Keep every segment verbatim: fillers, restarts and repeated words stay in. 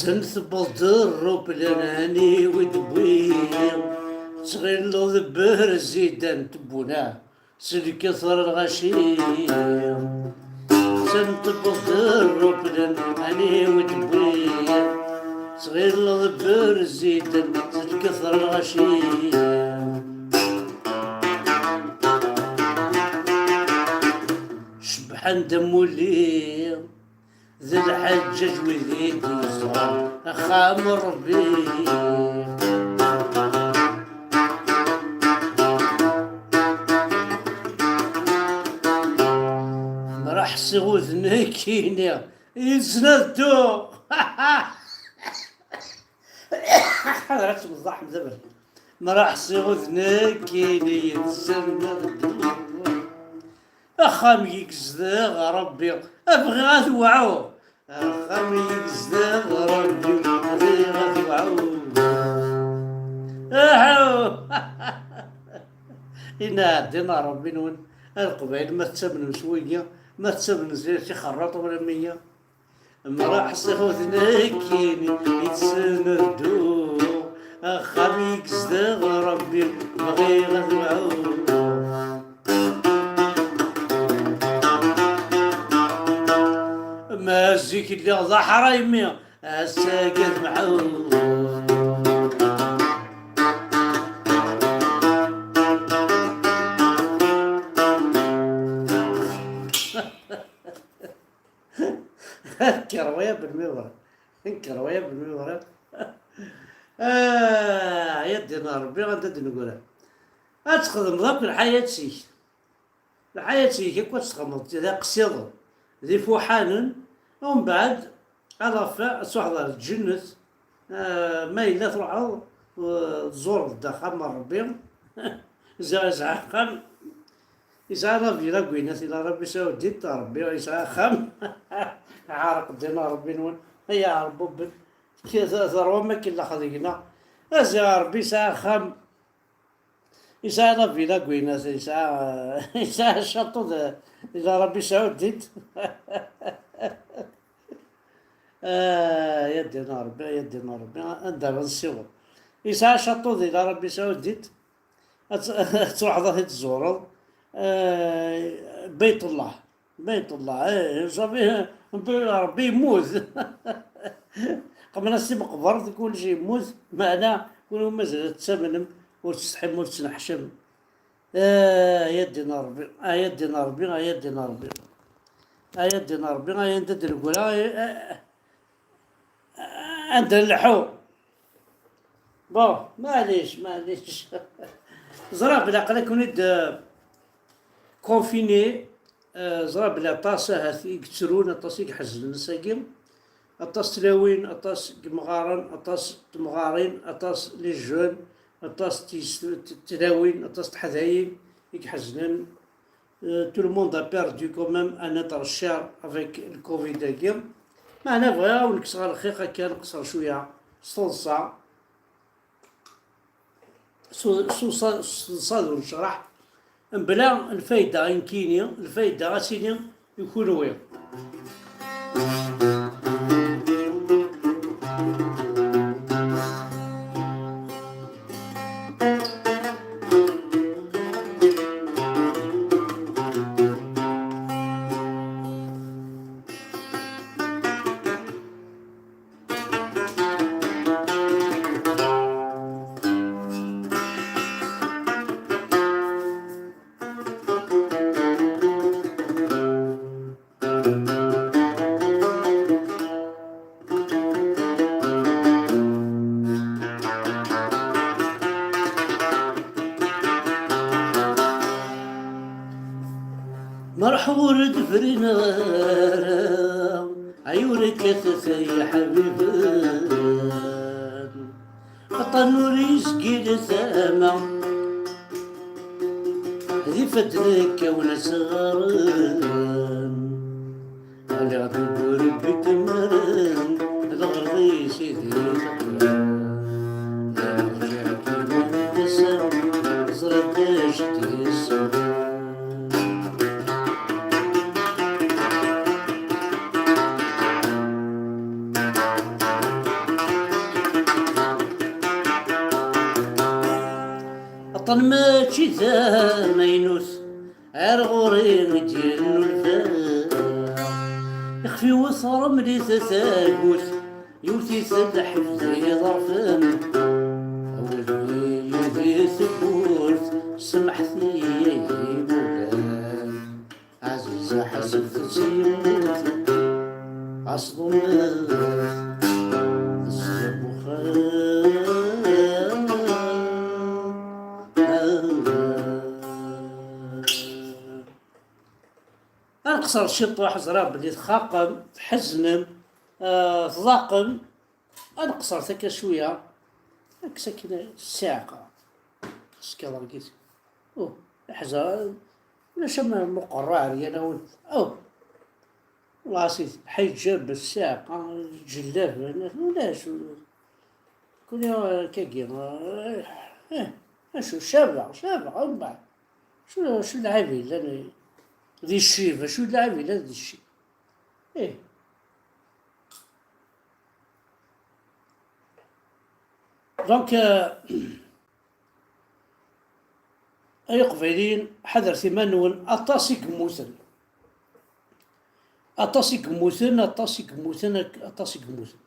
Sen tewweḍ-d rruplan, aniwi d-wwi? Tɣileḍ berzidan tewwuna s lketr lɣaci. Sen tewweḍ-d rruplan, aniwi d-wwi? Tɣileḍ berzidan s lketr lɣaci. Cebḥen-d amulli d lḥeǧǧaǧ wid i d-yeẓran axxam n Ṛebbi. Mraḥ siɣ udnek-ini, yettnaddu. Ḥader ad tmẓaḥem d abrid. Mraḥ siɣ udnek-ini, yettnaddu. Axxam i yezdeɣ Ṛebbi, bɣiɣ ad wɛuɣ. Axxam i yezdeɣ Ṛebbi, bɣiɣ ad wɛuɣ. Aḥew! Inna ɛeddin a Ṛebbi-nwen, a Leqbayel, ma tettamnem s wigi, ma tettamnem s tixerraṭ wala meyya. Mraḥ s ixuten akkin yettnuddu, axxam i yezdeɣ Ṛebbi, bɣiɣ ad wɛuɣ. Ma zik lliɣ d aḥraymi, ass-agi ad mɛuɣ. Nker waya belmi bɣiɣ. Nker waya belmi bɣiɣ. Ah, ya ddin Ṛebbi, anda d-neggra? Ad txedmeḍ akk lḥayat-ik. Lḥayat-ik akk ad txedmeḍ d iqsiḍen, d ifuḥanen, umbeɛd, à la fin, ad truḥeḍ ɣer lǧennet. Ah, ma yella truḥeḍ, eh, tẓureḍ-d axxam n Ṛebbi. Ziɣ yesɛa axxam, yesɛa la villa Gwinnat, ila Ṛebbi Saɛudit, Ṛebbi yesɛa axxam. Ɛreq ddin a Ṛebbi-nwen, ay aɛerbuben. Terwam akken laxer deg-neɣ. A ziɣ Ṛebbi yesɛa axxam, yesɛa la villa Gwinnat, yesɛa, yesɛa château de, ila Ṛebbi Saɛudit. Ah, ya ddin a Ṛebbi, ya ddin a Ṛebbi, anda ara nsiweḍ? Yesɛa château di la Arabie Saoudite, ad t-, ad truḥeḍ ad t-id-tzureḍ. Ah, Baytullah, Baytullah, eh, Ṛebbi, Ṛebbi yemmut. Qbel ad s-imeqber, kullec yemmut, meɛna kunwi mazal ad tettamnem, ur tettsetḥim, ur tettneḥcam. Ah, ya ddin a Ṛebbi, ah, ya ddin a Ṛebbi, ah, ya ddin a Ṛebbi. Ay a ddin Ṛebbi, ay anda d-neggra, ay, ay, anda nleḥḥu. Bon, maɛlic, maɛlic. Ẓriɣ belli aql-aken-id, euh, confinés, euh, ẓriɣ belli aṭas ahat i yettrun, aṭas i iḥeznen ass-agi. Aṭas tlawin, aṭas n yemɣaren, aṭas n temɣarin, aṭas les jeunes, aṭas n tis-, tlawin, aṭas n teḥdayin i iḥeznen. Euh, tout le monde a perdu quand même un être cher avec le covid-agi. Meɛna bɣiɣ ad wen-kkseɣ lxiq akka, ad nqeṣṣer cwiya s teḍsa, s u-, s usa-, s teḍsa d unecraḥ, mebla lfayda i nekkini, lfayda ad tili i kunwi. Merḥ ur d-brin ara, ay ur kkatet ay iḥbiben. Aṭṭan ur yezgil tama, d ifadden kkawen asɣaren. Ɣliɣ deg urebbi temmaren, d lɣerḍ-is i d-ineqqen. Rǧiɣ-k iman-is, ẓriɣ d acu d-yessewwen. Mačči d amaynut, ar ɣur-i i d-irennu lbal. Ixef-iw teṛmel-it tagut, yewwet-it lḥeb d iḍerfen. Awal-iyi di tewwurt, semḥet-iyi ay imulan. Ɛziza ḥesbet-tt yemmut, ɣas ḍummet, tezga n uxxam. Ad nqeṣṣer ciṭuḥ, ẓriɣ belli txaqem, tḥeznem, eh, tḍaqem. Ad nqeṣṣer takka cwiya, kkes akin ssiɛqa. Skalaɣ gis. Oh, iḥza, ulac am muqerra ɛeryan-awen. Oh, والله سيدي، ḥijab, ssiɛqa, ǧellaben, ulac. Kuni kagi, eh, eh, acu, cabeɣ, cabeɣ, umbeɛd. Acu, acu lɛib yellan di ccib, acu lɛib yellan di ccib. Eh. Donc, euh, ay Iqbayliyen, ḥadret iman-nwen, aṭas i yemmuten. Aṭas i yemmuten, aṭas i yemmuten, ak-, aṭas i yemmuten.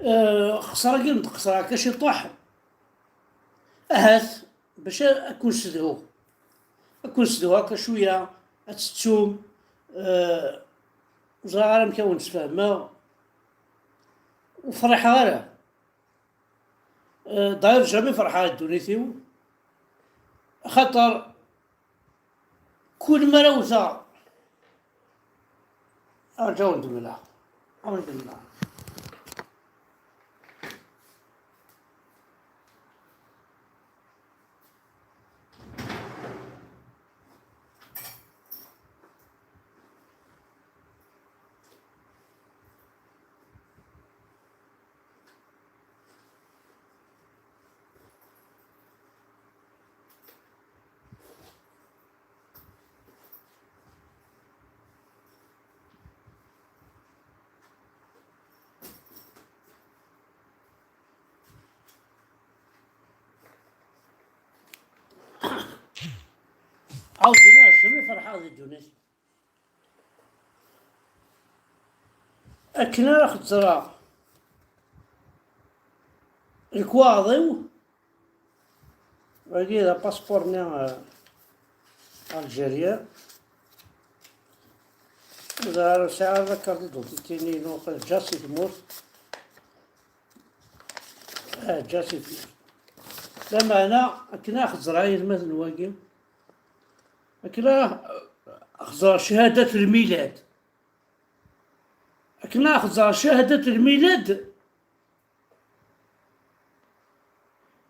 Euh, xesra-agi n tqeṣra akka ciṭuḥ. Ahat, bac a-, ad ken-ssedhuɣ. Ad ken-ssedhuɣ akka cwiya, ad tettum, euh, ur ẓriɣ ara amek ad wen-sfehmeɣ. Ur friḥeɣ ara. Euh, d'ailleurs, jamais ferḥeɣ di ddunit-iw. Axaṭer kul mi ara wteɣ, arǧu ad wen-d-mleɣ. Ad wen-d-mleɣ. Ɛawed ini, acimi ferḥeɣ di ddunit. Akken ara xeẓreɣ lekwaɣeḍ-iw, wagi d apaspuṛ-nni, eh, alǧeryan. Ur sɛiɣ ara la carte d'identité-nni-inu, ǧǧiɣ-tt si tmurt. Ah, ǧǧiɣ-tt si tmurt. Lameɛna, akken ara xeẓreɣ aytmaten wagi, akken ara xeẓreɣ ccahadat lmilad. Akken ara xeẓreɣ ccahadat lmilad,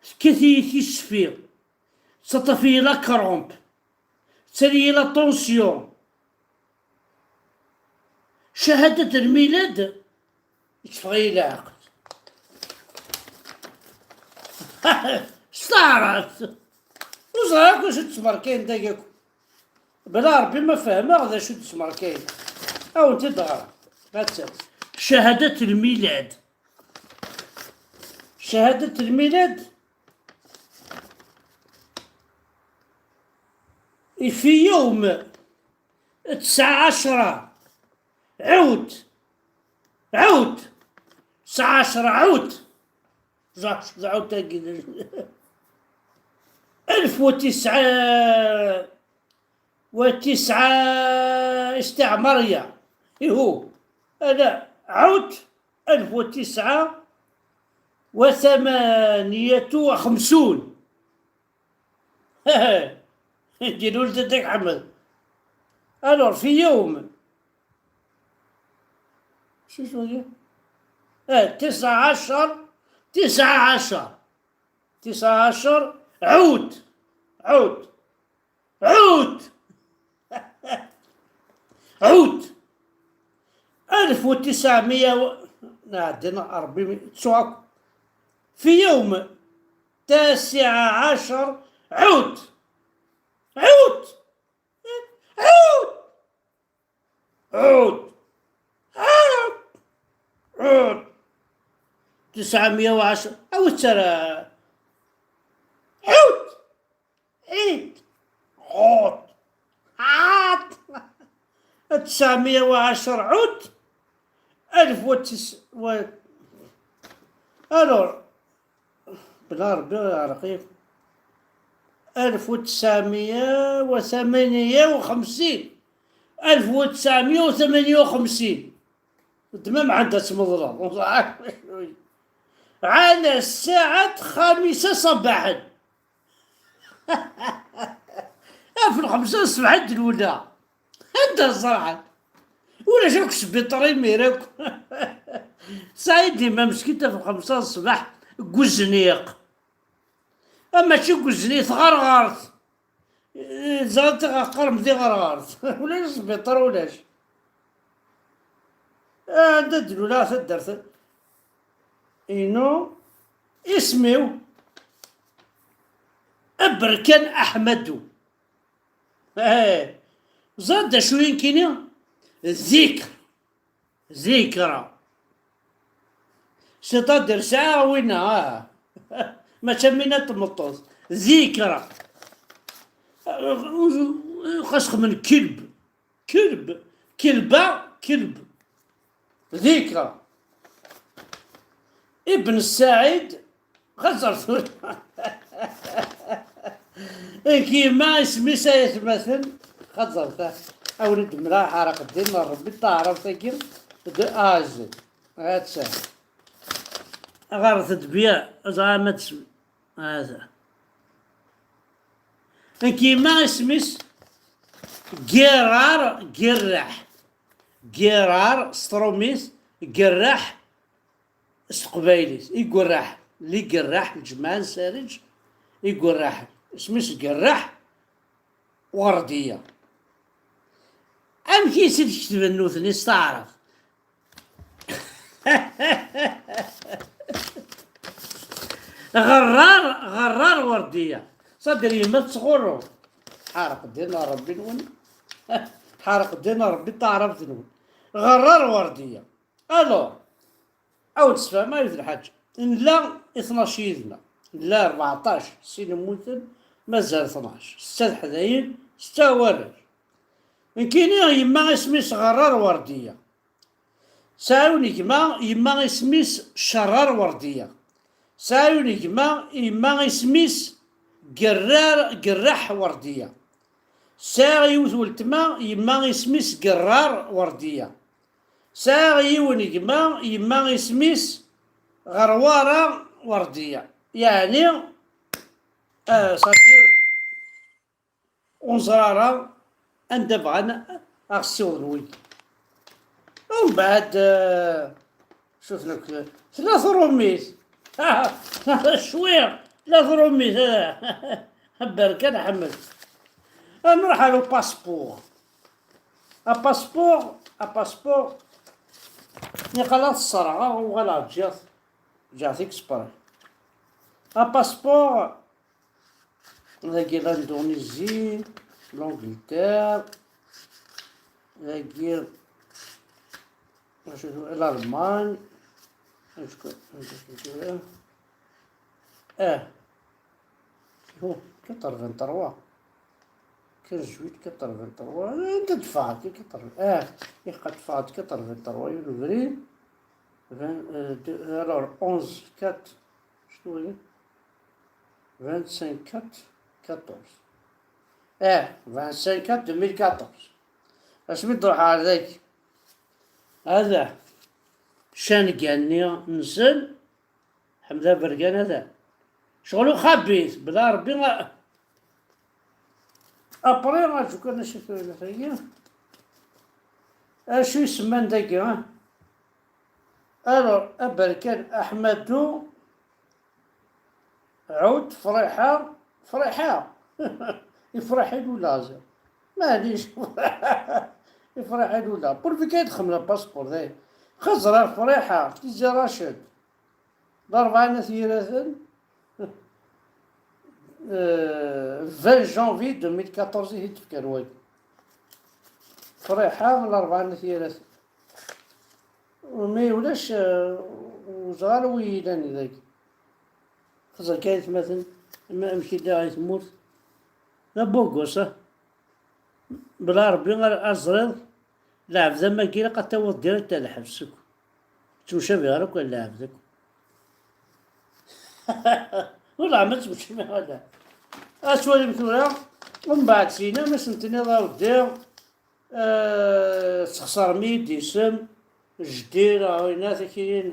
tekkat-iyi tisfi, tettaṭṭaf-iyi la crampe, tettal-iyi la tension. Ccahadat lmilad, yetteffeɣ-iyi leɛqel. S taɛrabt. Ur ẓriɣ akk acu d-ttmerkayen dagi akk. Bla Ṛebbi ma fehmeɣ d acu d-ttmerkayen. Ad wen-t-id-ɣreɣ. Attan. Ccahadat lmilad. Ccahadat lmilad. في يوم تسعة عشر، عود، عود، تسعة عشر، عود، زعود تاكي. ألف وتسعة وتسعة استعمارية. إيهو. أنا عود ألف وتسعة وثمانية وخمسون. دير ولد داك أحمد. Alors، في يوم، شو اسمه؟ آه، تسعة عشر، تسعة عشر، تسعة عشر، عود، عود، عود، عود. ألف وتسعمية و-، نعدينا أربعمية، تسعة، في يوم تاسع عشر، عود، عود، عود، عود، عود، عود. تسعمية وعشرة، أو ترى تسعمية وعشرة عود ألف وتس-، و-، alors، بلا ربي يعرقيك. ألف وتسعمية وثمانية وخمسين، ألف وتسعمية وثمانية وخمسين. تمام، عندها تمضرة. على الساعة خمسة صباحا. في الخمسة الصبح الأولى. هذا صراحة. ولا شوك سبيطري ميرك. سعيد ديما مسكين في الخمسة الصباح. قزنيق. أما شي قزنيق غرغرت. زغلت غقرم دي غرغرت. ولاش سبيطر ولاش. آه، عندها دلولة في الدرس. إنو اسميو أبركان أحمدو. إيه. زاد شوية كيني. ذكر. ذكرى. C'est-à-dire ساعة وينا، آه. ما تسمينا تمطوط. ذكرى. خاصك من كلب. كلب. كلبة، كلب. ذكرى. ابن السعيد، خزر ثور. كيما اسمي سيد مثلا، خزر ثا. أولد مرا حرق الدين، ربي تعرف تاكي. دو آز. هاتسا. غير تدبيع، زعما تسمي. هذا. كيما اسميس، قرار، قراح. قرار، ستروميس، قراح، استقبايليس. يقراح، اللي قراح، الجمعة نسارج، يقراح. اسميس قراح وردية. أمك يسيد كتب النوثني استعرف. غرار، غرار وردية. صدر يما تصغرو. حارق دين ربي نون. حارق دين ربي تعرف نون. غرار وردية. ألو. أو تسفهم، ما يفيد الحاجة. نلا اثناش يدنا. نلا أربعتاش. سين موتن. مازال اثناش. ستة حداين. ستة ورج. نكيني يما اسميس غرار وردية. سعيون يما، يما اسميس شرار وردية. سعيون يما، يما اسميس قرار، قراح وردية. سعيون يما اسميس قرار وردية. سعيون يما، يما اسميس غروارة وردية. يعني، آه، صديق. ونزرارة عند بغان أغسيوض نوي. ومن بعد، آه، شوف لك، ثلاث روميت. شوية، ثلاث روميت، آه. بركان حمد. آه، نروح على الباسبور. الباسبور، الباسبور. نقلات الصرعة وغلا جات، جات إكسبري. الباسبور. Dagi l'Indonésie, l'Angleterre, dagi l'Allemagne, ah, quatre-vingt-trois, quinze juillet quatre-vingt-trois, ah, quatre-vingt-trois, ah, quatre-vingt-trois, alors onze quatre, je trouvais. Vingt-cinq quatre quatorze. Eh, vingt-cinq quatre deux mille quatorze. Asmi d-ruḥeɣ ar dagi. Hada. Ccan-nni nsen. Ḥmed Abergan hada. Ccɣel uxabit. Bla Rebbi. Après, acu kan acu tura tagi. Acu isemman dagi, ha? Alors, Aberkan Aḥmadu. Ɛud, Friḥa, Friḥa. Ifraḥ i lulaẓ. Maɛlic. Ifraḥ i lula. Pourvu kan txemmel apaspuṛ, dayen. Xeẓra Friḥa, Tizi Racid. Larebɛa n At Yiraten. Euh, vingt janvier deux mille quatorze i t-id-fkan wagi. Friḥa, Larebɛa n At Yiraten. Mi ulac, eh, ur ẓriɣ ara wi yellan dagi. Xeẓẓer kan aytmaten, ma-, amek yella ɣer tmurt. D abuggus, ah. Bla Rebbi ara aẓriḍ, Lɛebd am wagi ilaq ad tawiḍ direct ar lḥebs akk. Ttemcabiɣ ara akk ar lɛebd akk. Ur lɛam ad ttemcabiɣ ara. Ad twalim tura, umbeɛd syin ma sen-tiniḍ a Ṛebbi, eh, tesxeṣrem-iyi-d isem, jeddi neɣ winat akinin.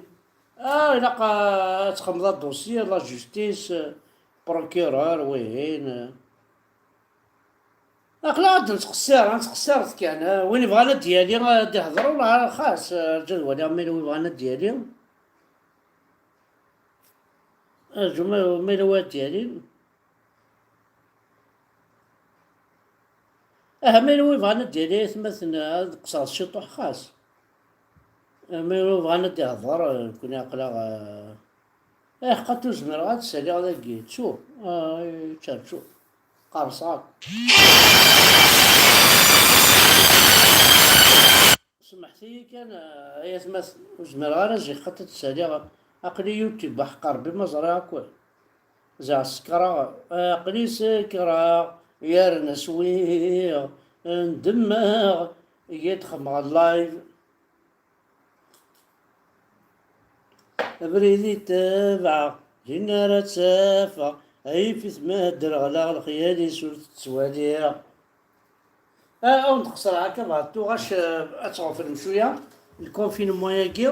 Ah, ilaq, ah, ad txedmeḍ adusyi, la justice, eh, procureur, wihin, eh. Aql-aɣ ad nettqeṣṣir, ad nettqeṣṣiret kan, eh, win yebɣan ad d-yali, ad d-ihder, wala xas, eh, rǧu ad waliɣ ma yella win yebɣan ad d-yali. Rǧu ma, ma yella win ad d-yali. Aha, ma yella win yebɣan ad d-yali, ay atmaten, ad qeṣṣreɣ ciṭuḥ xas. Ma yella win yebɣan ad d-ihder, eh, nekkni aql-aɣ, eh, eh, ḥqa ur zmireɣ ad d-saliɣ dagi, ttu, ah, ččerču, qerṣeɣ akk. Semḥet-iyi kan, eh, ay atmaten, ur zmireɣ ara ziɣ xaṭi ad d-saliɣ. Aql-i YouTube, aḥeqq Ṛebbi ma ẓriɣ akk. Ziɣ sekṛeɣ, aql-i sekṛeɣ, yerna swiɣ, ndemmeɣ, iga-d xemmeɣ live. Abrid i ttabaɛeɣ, din ara tt-afeɣ, ayif-it ma ddreɣleɣ, lexyal-is ur t-ttwaliɣ. Ah, ad wen-d-qeṣṣreɣ akka, bɣa tuɣac, eh, ad tɣeflem cwiya, le confinement-agi.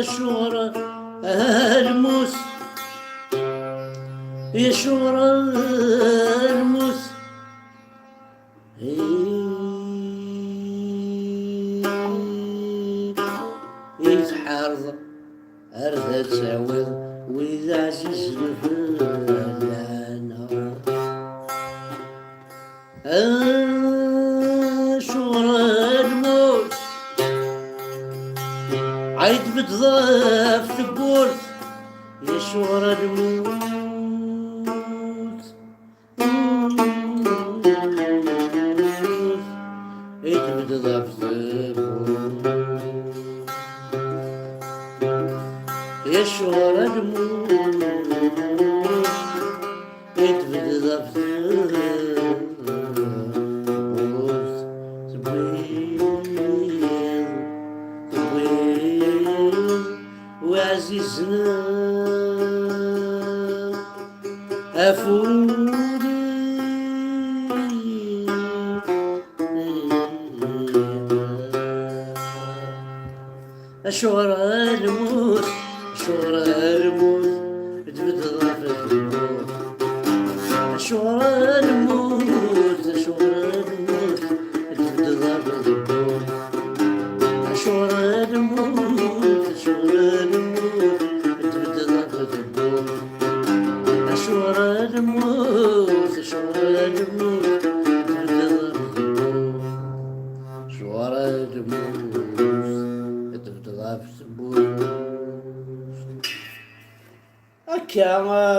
Acuɣer a lmut, acuɣer a lmut, i tḥerḍ ar d ad tawiḍ wid ɛzizen fell-aneɣ. Acuɣer a lmut, ay tbeddeḍ ɣef tewwurt? Acuɣer a lmut, ay tbeddeḍ ɣef tewwurt? Acuɣer a lmut, i tbeddeḍ ɣef tewwurt, tewwiḍ, tewwiḍ wi ɛzizen akk afud-iw. Acuɣer a lmut, acuɣer a lmut, tbeddeḍ ɣef tewwurt? Acuɣer a lmut, acuɣer a lmut, tbeddeḍ ɣef tewwurt? Acuɣer a lmut, acuɣer a lmut, tbeddeḍ ɣef tewwurt? Acuɣer a lmut, acuɣer a lmut, tbeddeḍ ɣef tewwurt? Acuɣer a lmut, tbeddeḍ ɣef tewwurt? Akka, ah,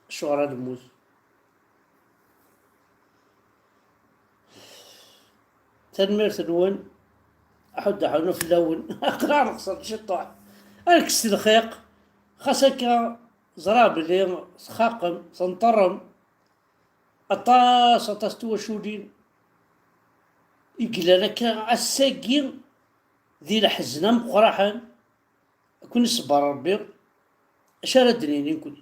acuɣer a lmut? Tanemmirt-nwen. Aḥuddu aḥunnu fell-awen. Aql-aɣ neqṣer ciṭuḥ. Ad nekkes lxiq. Xas akka, ẓriɣ belli txaqem, tenṭerrem. Aṭas, aṭas n twaculin i yellan akka ass-agi di leḥzen ameqqraḥen. Ad ken-iṣebber Ṛebbi. Acu ara d-nini nekkni?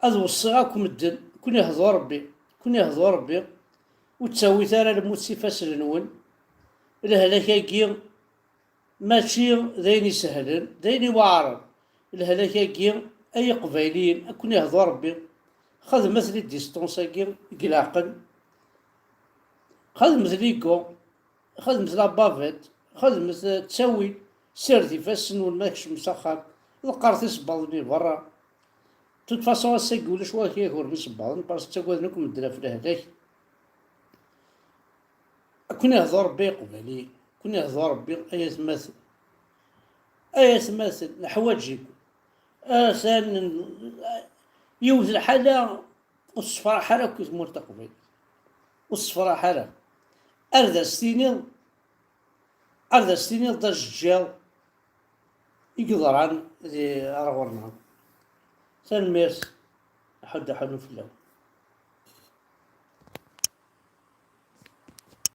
Ad weṣṣiɣ akk medden, ad ken-ihdu Ṛebbi, ad ken-ihdu Ṛebbi, ur ttawit ara lmut s ifassen-nwen. Lehlak-agi mačči d ayen isehlen, d ayen iweɛṛen. Lehlak-agi, ay Iqbayliyen, ad ken-ihdu Ṛebbi. Xedmet les distances-agi i ilaqen. Xedmet ligo. Xedmet la bavette, xedmet, eh, ttawil, sired ifassen-nwen ma tkecmem s axxam, ḍeqqret isebbaḍen-nni berra. De toute façon, ass-agi ulac wak i ur n isebbaḍen, parce que ttagaden akk medden ɣef lehlak. Ad ken-ihdu Ṛebbi ay Iqbayliyen, ad ken-ihdu Ṛebbi ay atmaten. Ay atmaten, neḥwaǧ-iken. Atan yiwet lḥala ur tessefraḥ ara akk i tmurt taqbaylit. Ur tessefraḥ ara. Ar d as-tiniḍ, ar d as-tiniḍ d ajeǧǧiḍ i yeḍran di, ar ɣur-neɣ. Tanemmirt, aḥuddu aḥunnu fell-awen.